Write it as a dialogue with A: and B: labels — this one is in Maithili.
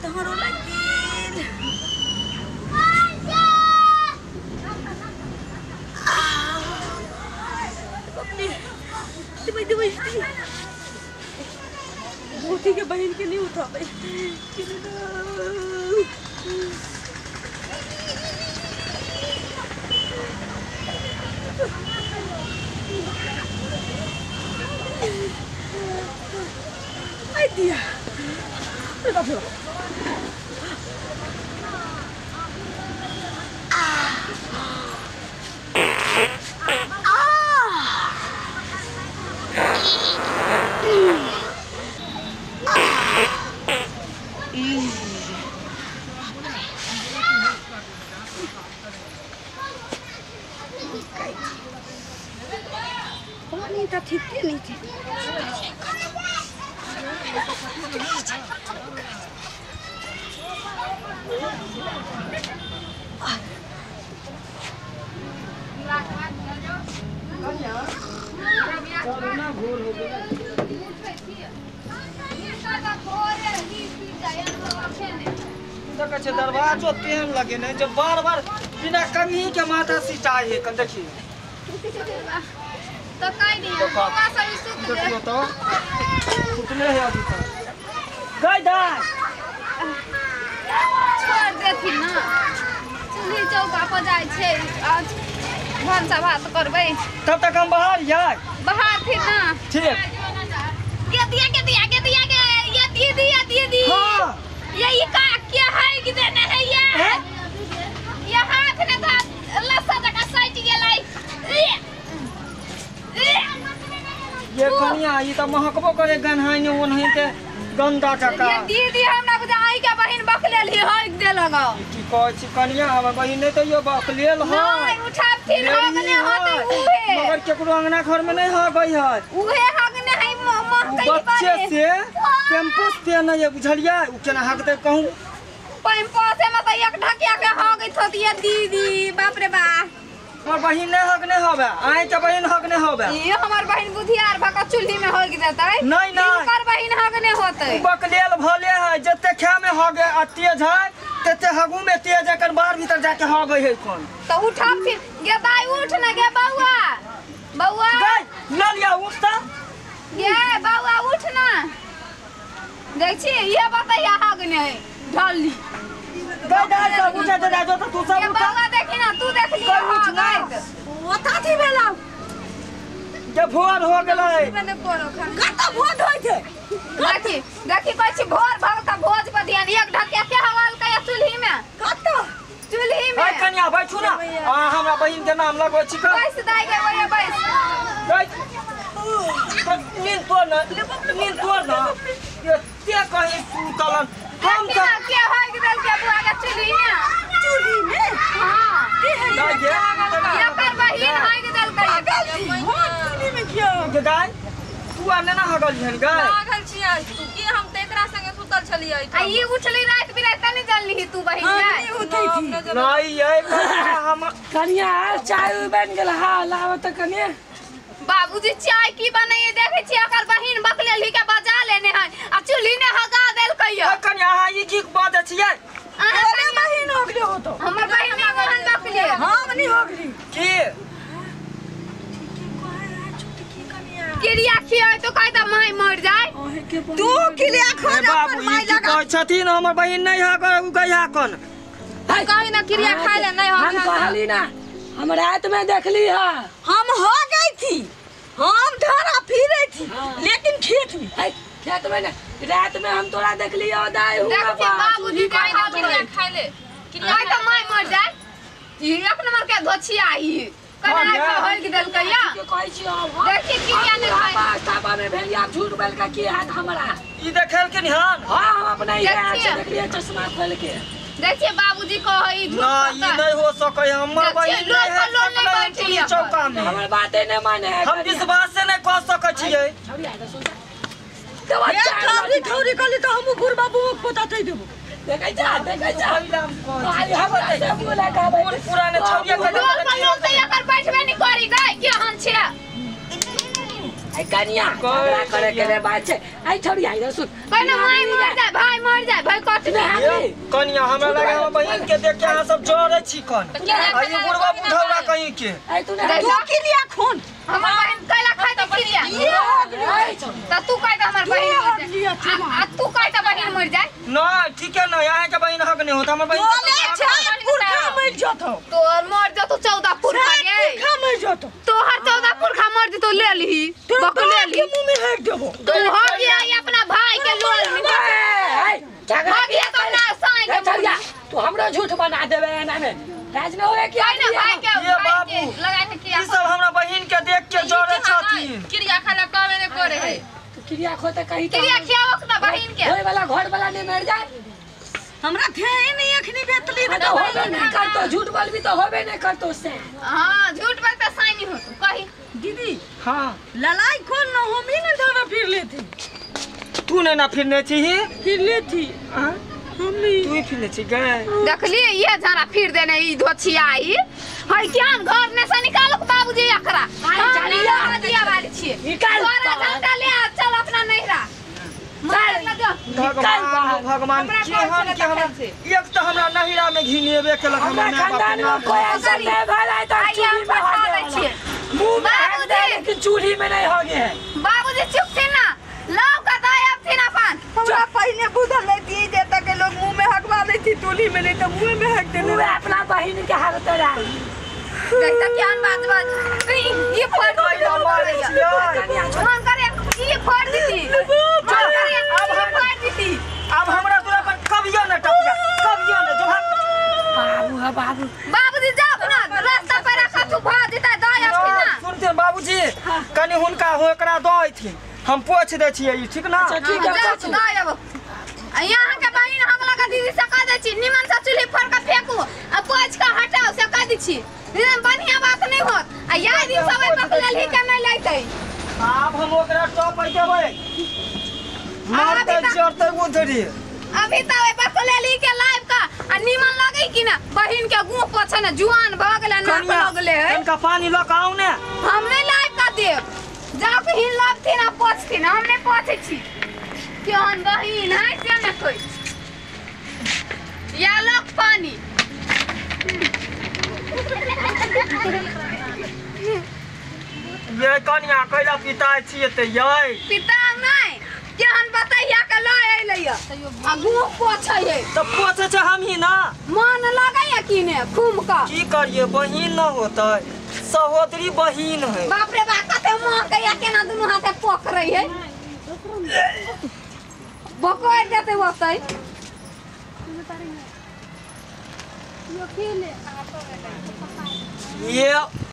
A: तोहरो लागि गेल। बाप रे, मोती के बहन के नहीं उठाबै। आई दिया बाप रे। पानी तो ठीक नहीं थी।
B: दरवाजो तेहन लगे ने जब बार बार बिना कंघी के माथा सिंचाई है। कन देखिए
C: तो काई नहीं बौआ सब सुत
B: देखियो तो सुतले है अभी तक। गई दाई
C: छोड़ देथिन ना, चूल्ही चौका पर जाय छै आज भनसा भात करबै
B: तब तक हम बाहर जाय।
C: बाहर थिन ना
B: ठीक।
C: के दिया के दिया के दिया के ये दीदी ये दीदी।
B: हां
C: ये का क्या है कि देने है ये हाथ ने तो लस्सा जका सटि गेलै।
B: ये कनिया ई त महकबो करे गन्हाइ ओनहि के गंदा टका।
C: ये दीदी हमरा बुझा आई के बहिन बकलेल ही हक दे लगो।
B: की कहै छी कनिया हमर बहिन नै त यो बकलेल है।
C: नहीं उठाबथिन हगने होतै उहे,
B: मगर केकरो अंगना घर में नहीं हगै है।
C: उहे हगने है महकै
B: बच्चे से कैंपस ते नै बुझलियै उ केना हगतै कहूं।
C: पैम्पस में त एक ढकिया के हगैत होती ये दीदी। बाप रे बाप,
B: हमर बहिन नै हगने होबे, आइ के बहिन हगने होबे।
C: ई हमर बहिन बुधियार भक चूल्ही में हग देतै।
B: नहीं नहीं
C: ओकर बहिन हगने होतै।
B: बकलेल भले है जते खे में हगे आ तेज है तते हगू में तेज है कन बाहर भीतर जाके हगे है कोन।
C: त उठाबथिन गे दाई उठ ना गे बौआ बौआ
B: गई ल लिया उठ त
C: गे बौआ उठ ना। देख छी ये बतैया हगने है ढल्ली।
B: गई दाई सब उठे दे जो त तू सब उठ।
C: बौआ देखी ना तू देख लियो
B: उठ ना
A: ओता थी भेला
B: जे भोर हो गेलै।
C: मने परो खाना
A: कत भोर होय छै।
C: देखी देखी कहै छी भोर भग त भोज पर ध्यान। एक ढकिया के हवाल के चूल्ही में
A: कत
C: चूल्ही में।
B: ओइ कनिया बैठू ना आ हमरा बहिन के नाम लगबै छी।
C: बैस दाई के ओए बैस
B: गई नींद तोड़ ना, नींद तोड़ ना। एते कहीं सुतलन हम
C: त के हग देल के बुआ के चूल्ही में
A: चूल्ही में।
C: हां
B: दाई गे
C: एकर बहिन हग देल के
A: हां चूल्ही में किया
B: गे दाई तू आ ने ना हगल हन गई।
D: हगल छी आज तू की हम त एकरा संगे सुतल छलियै
C: आ ई उठली रात बिरात नहीं जानली तू बहिन
A: जाय उठै थी
B: नहीं ये हम
E: कनिया चाय बन गेल। हां लाव त कनिया
C: बाबूजी चाय की बनैये देखे छी एकर बहिन बकलेल ही के बजा लेने है आ चूल्ही ने हगा देल कहियो।
B: कनिया अहाँ ई की बाजै छियै?
A: अरे बहिन हो गेलै हो तो
C: हमर बहिन नहीं बहन बकले
A: हम नहीं हो गेली
B: की
C: क्रिया खियै तो कहै त माय मर जाय।
A: तू क्रिया खा
B: बाबू ई की कहै छथिन हमर बहिन नहीं हग उ गइहा कोन
D: कहि ना क्रिया खाय ले नहीं
E: हम कहली ना हम रात में देखली है।
A: हम हो गई थी, हम धरा फिरे थी लेकिन खेत में
E: खेत में ना रात में हम तोरा देखली हो दाई हुआ
C: बाबूजी
D: कहि ना क्रिया खाय ले
C: क्रिया त माय मर जाय। ई एक नंबर के धोछिया ई कना के हग देल कहिया
E: के कहै छी हम।
C: देखी क्रिया ने खाय
E: ताबा में भेलिया झूठ बोल के की हाथ हमरा
B: ई देखल के निहान।
E: हां हम अपना ही आंख से देखलिए चश्मा खोल के।
C: देखिए बाबूजी कहै झूठ
B: ना ई नहीं हो सकै हमर बहिन नहीं बैठली चौका में।
E: हमर बाते नहीं माने है,
B: हम विश्वास से नहीं कह सकै छियै।
E: छौड़ी आ सुन
A: तो ठौरी ठौरी कहली त हमहु बुढ़ बाबू के पता दे देबो।
E: देखै जा देखै जा खाली हमरा से बोला का
B: कोन पुराने छौड़िया के
C: लोग लोग त एकर बैठबे नहीं करी गई के हम छियै।
E: आई कनिया झगड़ा करे के बात छै। आई छौड़ी आई सुन
C: कहना माय मर जाय भाई मर जाय भाई कथी
B: कनिया हमरा लगे हम बहिन के देख के अहाँ सब जरै छी कन आ ई बुढ़वा बुढ़ौरा कहीं के
E: तू
A: तू किलिया खून
C: हमर बहिन कैला खाइ त किरिया त तू कह त हमर बहिन मर जाए आ तू कह त बहिन मर जाए
B: ना ठीक है ना यहाँ के बहिन हक नहीं होता हमर बहिन
A: बोले छात पुरखा मर जतो
C: तोर मर जतो 14 पुरखा गे
A: पुरखा मर जतो
C: तोहर 14 पुरखा मर जतो ले लिही
A: तोरा
C: बक ले
A: के
C: लिही
A: मुंह में हेक देबो
C: तू हो गया ई अपना भाई के लोल में
E: झगड़ा
C: हो गया तो ना साई के
E: झगड़ा तू हमरो झूठ बना देबे एना में राज में होए कि
C: कहि ना भाई के
B: ये
C: भाई के
B: बाबू।
C: लगा के किया
B: ई सब हमरा बहिन के देख के जरै छथिन
D: क्रिया खाला कहबे ने करे है
E: तू क्रिया खोते कहीं तो
C: क्रिया खियाओ ना बहिन के
E: होए वाला घर वाला नहीं मर जाए
A: हमरा थे नहीं अखनी बेतली
E: तो होबे नहीं करतो झूठ बोलबी तो होबे नहीं करतो से
C: हां झूठ बोलते साई नहीं होतो कही
A: दीदी
B: हां
A: लड़ाई खोल ना हम ही ना धारा फिर लेती
B: तू नहीं ना फिरने छी
A: फिर लेती
B: हां
A: हम ही
B: तू ही फिरने छी गए
C: देखलिए ये झाड़ा फिर देने ई धोछियाई हई ज्ञान घर ने से निकालो बाबूजी एकरा
E: आई चलिया।
C: दिया वाली छिए
E: निकाल
C: तोरा झंडा ले आ चल अपना नैहरा मार ना दो
B: भगवान
E: बाहर।
B: भगवान
D: हमरा
B: केहन
D: कौन
B: के हमरा
D: से
B: एक तो हमरा नहिरा में घिनेबे केलक
E: हमरा
B: हमर माय बाप
E: खानदान में कोई ऐसा नहीं भला है तो
C: आई
E: चूल्ही
C: हम
E: में
C: पठा
E: हो
C: दै
E: गया
C: छिए
E: मुंह में हाथ दे
C: बाबूजी।
E: लेकिन चूल्ही में नहीं हो गए है
C: बाबूजी चुप थी ना लाव का दाय अब थी ना पान
A: हमरा पहले बुझल लेती जे तक के लोग मुंह में हकवा लेती टोली में नहीं तो मुंह में हक देने
E: मुंह में अपना बहिन के हाथ तोरा
C: देखता केहन बात बात ई फोड़
B: कैला मारै छियै
C: मन करे ई फोड़ दीदी मन करे
B: अब
C: ई
B: हम-
C: फोड़ दीदी
B: अब हमरा तोरा पर कभियो न टपिया कभियो न जो भाग
E: बाबू है बाबू
C: बाबूजी जाओ ना रास्ता पर रखा तू भा देता दाय अब थी ना
B: सुनते बाबूजी कनि हुनका होकरा दऽ अइथिन हम पोछ दै छियै ई ठीक ना
E: अच्छा ठीक है
C: जाओ
E: पोछ।
C: दाय अब यहाँ के बहिन हम लगा दीदी से कह दै छी निमन से चूल्ही फोड़ के फेंकू आ पोछ के हटाओ से कह दै छी निमन बढ़िया बात नहीं होत आ यार दिन सब पकड़ल ही के नहीं लैतै
B: आब हम ओकरा टपै देबै मारतै
C: अभी तक-
B: जरतै उधरी
C: अभी तो ओइ पकड़ल ही के लाइव का आ निमन लगै कि ना बहिन के गुह पोछे ने जुआन भ गेलै नाक
B: कनिया
C: लगले है
B: कनिका पानी लऽ कऽ आउ ने
C: हम नहीं लाइव का देब जाओ के हिन लबथिन आ पोछथिन हम नहीं पोछै छी केहन बहिन है से ने कोई या लोग पानी
B: ये कनिया कैला पिताइ छियै तऽ यै
C: पिता नहीं केहन बतैया के लऽ अइलै आ गुह पोछै है
B: तऽ पोछै छै हमही ना
C: मन लगैया कि ने खूम का
B: की करिए बहिन न होतै सहोदरी बहिन है
C: बाप रे बाप कते माँ के या केना दुनू हाथे पकड़ै है बकवार देते ओतै
B: ये